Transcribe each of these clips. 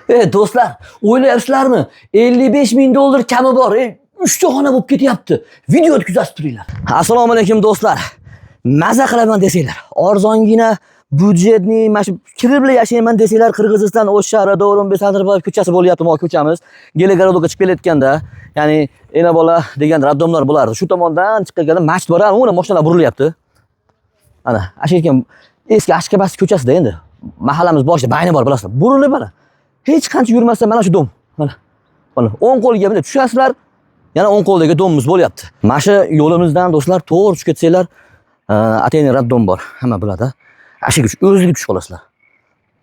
Do'stlar, o'ylayapsizlarmi? 55 ming dollar kami bor. 3 ta xona bo'lib ketyapti. Videoni kuzatib turinglar. Assalomu alaykum, do'stlar. Maza qilaman desanglar, arzongina бюджетный mana shu kirib yashayman desanglar, Qirg'iziston, O'sh shahri, Davronbek Sadirbayev ko'chasi bo'lyapti, mo ko'chamiz. Gelegorодокka chiqib kelayotganda, ya'ni ena bola degan роддом lar bo'lardi. Shu tomondan chiqqanda masjid bor, uni mashinalar burilyapti. Ana, shu ekan, eski Ashkabas ko'chasida endi mahallamiz boshida bayni bor, bilasizlar. Burilib mana. Hech qancha yurmasdan mana shu дом. Mana. Mana o'ng qo'lga bunday tushasizlar, yana o'ng qo'ldagi дом imiz bo'lyapti. Mana shu yo'limizdan, do'stlar, to'g'ri tushib ketsanglar, atayni роддом bor. Hamma biladi. Ana shu o'ziga tushib qolasizlar.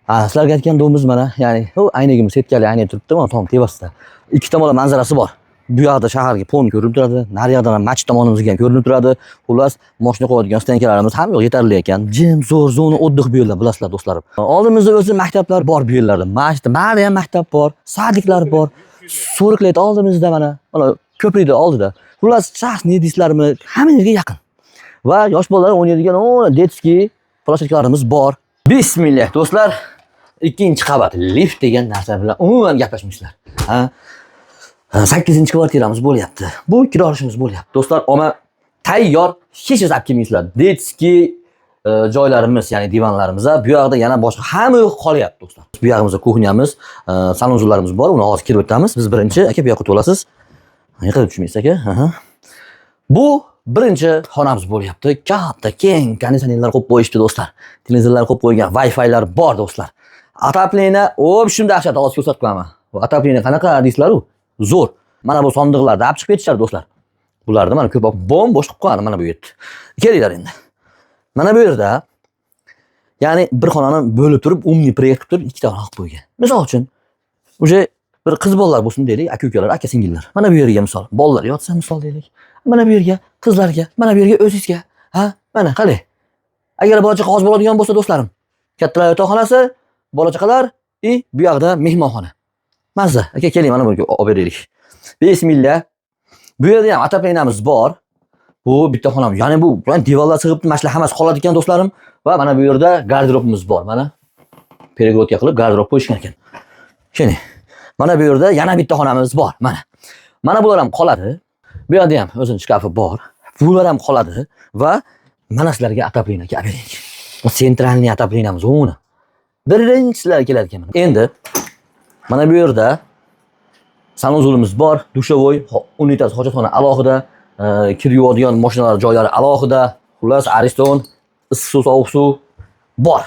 Ha, sizlarga aytgan дом imiz mana, ya'ni u aynagimiz, setkali aynak turibdi, mana tom tepasida. Ikki tomonda manzarasi bor. Bu yoqda shaharga fon ko'rinib turadi, nari yoqdan ham masjid tomonimizga ham ko'rinib turadi. Xullas, mashina qo'yadigan стоянка larimiz ham yo'q, yetarli ekan. Jim, zo'r зона отдых bu yerlar, bilasizlar, do'stlarim. Oldimizda o'zi maktablar bor bu yerlarda. Masjid, mana ham maktab bor, садик lar bor. So'riklaydi oldimizda mana, mana ko'prikni oldida. Xullas, частный deysizlarmi, hamma yerga yaqin. Va yosh bolalar o'ynaydigan o детский площадка larimiz bor. Bismillah, do'stlar. Ikkinchi qavat, lift degan narsa bilan umuman gaplashmaysizlar. Ha? Sakkizinchi kvartiramiz bo'lyapti. Bu kirolishimiz bo'lyapti. Do'stlar, oma tayyor, hech narsa olib kelmaysizlar. Детский joylarimiz, ya'ni divanlarimiz, bu yoqda yana boshqa hamma yo'q qolyapti, do'stlar. Bu yog'imizda кухня miz, санузел larimiz bor, uni hozir kirib o'tamiz. Biz birinchi, aka, bu yoqqa to'lasiz. Yiqilib tushmaysiz, aka. Aha. Bu birinchi xonamiz bo'lyapti. Katta, keng konditsionerlar qo'yib qo'yishdi, do'stlar. Televizorlar qo'yib qo'ygan, Wi-Fi'lar bor, do'stlar. Отопление, в общем, dahshat, hozir ko'rsatib qo'yaman. Bu отопление qanaqa deysizlar-u? Zo'r. Mana bu sondiqlarni olib chiqib ketishadi, do'stlar. Bularni mana ko'p bo'm-bo'sh qilib qo'yadi mana bu yerda. Kelinglar endi. Mana bu yerda, ya'ni bir xonani bo'lib turib, умный проект qilib turib, ikkita xona qilib qo'ygan. Misol uchun, уже bir qiz bolalar bo'lsin deylik, aka ukalar, aka singillar. Mana bu yerga, misol, bolalar yotsa, misol deylik. Mana bu yerga qizlarga, mana bu yerga o'zingizga. Ha, mana qalay. Agar bola chaqa oz bo'ladigan bo'lsa, do'stlarim, kattalar yotoqxonasi, bola chaqalar и bu yoqda mehmonxona. Mazza. Aka, keling, mana buni olib beraylik. Bismillah. Bu yerda ham отопление miz bor. Bu bitta xonam. Ya'ni bu devorlar sig'ib, mana shular hammasi qoladi ekan, do'stlarim. Va mana bu yerda garderobimiz bor. Mana перегородка qilib garderob qo'yishgan ekan. Keling. Mana bu yerda yana bitta xonamiz bor. Mana. Mana bular ham qoladi. Bu yerda ham o'zini shkafi bor. Bular ham qoladi va mana sizlarga отопление olib bering. Bu центральный отопление miz uni. Birinchilar keladi ekan mana. Endi mana bu yerda санузел imiz bor, душевой, unitaz, hojatxona alohida, kir yuvadigan mashinalar joylari alohida, xullas, Ariston, issiq suv, sovuq suv bor.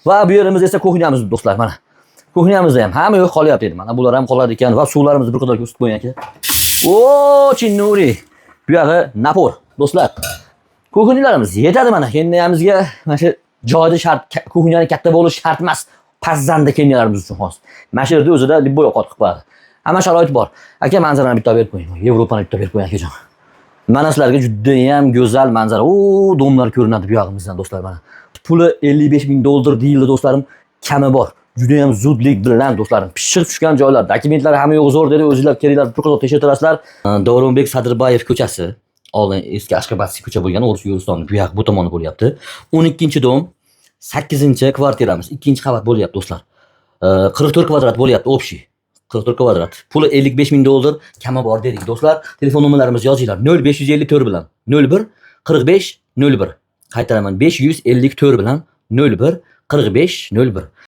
Va bu yerimiz esa кухня miz, do'stlar, mana. Кухня mizda ham hamma yo'q qolyapti endi. Mana bular ham qoladi ekan va suvlarimizni bir qadar ko'rsatib qo'ying, aka. O, Chinnuri. Bu yog'i напор, do'stlar. Кухня larimiz yetadi mana. Kenyamizga mana shu joyda shart, кухня ni katta bo'lishi shart emas. Pazanda kenyalarimiz uchun xos. Mana shu yerda o'zida любой ovqat qilib qo'yadi. Hamma sharoit bor. Aka, manzarani bitta berib qo'ying. Yevropani bitta berib qo'ying, akajon. Mana sizlarga juda ham go'zal manzara. U дом lar ko'rinadi bu yog'imizdan, do'stlar, mana. Puli 55 ming dollar deyildi, do'stlarim. Kami bor. Juda ham zudlik bilan, do'stlarim. Pishiq tushgan joylar, dokumentlari hamma yo'q zo'r dedi. O'zinglar kelinglar, bir qator tekshirtirasizlar. Davronbek Sadirbayev ko'chasi. Oldin eski Ashxobodskiy ko'cha bo'lgan, O'rus Yo'listonni bu yoq bu tomoni bo'lyapti. 12-дом, 8-kvartiramiz, 2 qavat bo'lyapti, do'stlar. 44 kvadrat bo'lyapti общий. 44 kvadrat. Puli 55 ming dollar, kami bor dedik, do'stlar. Telefon nomerlarimizni yozinglar. 0554 bilan 01 45 01. Qaytaraman, 554 bilan 01 45 01.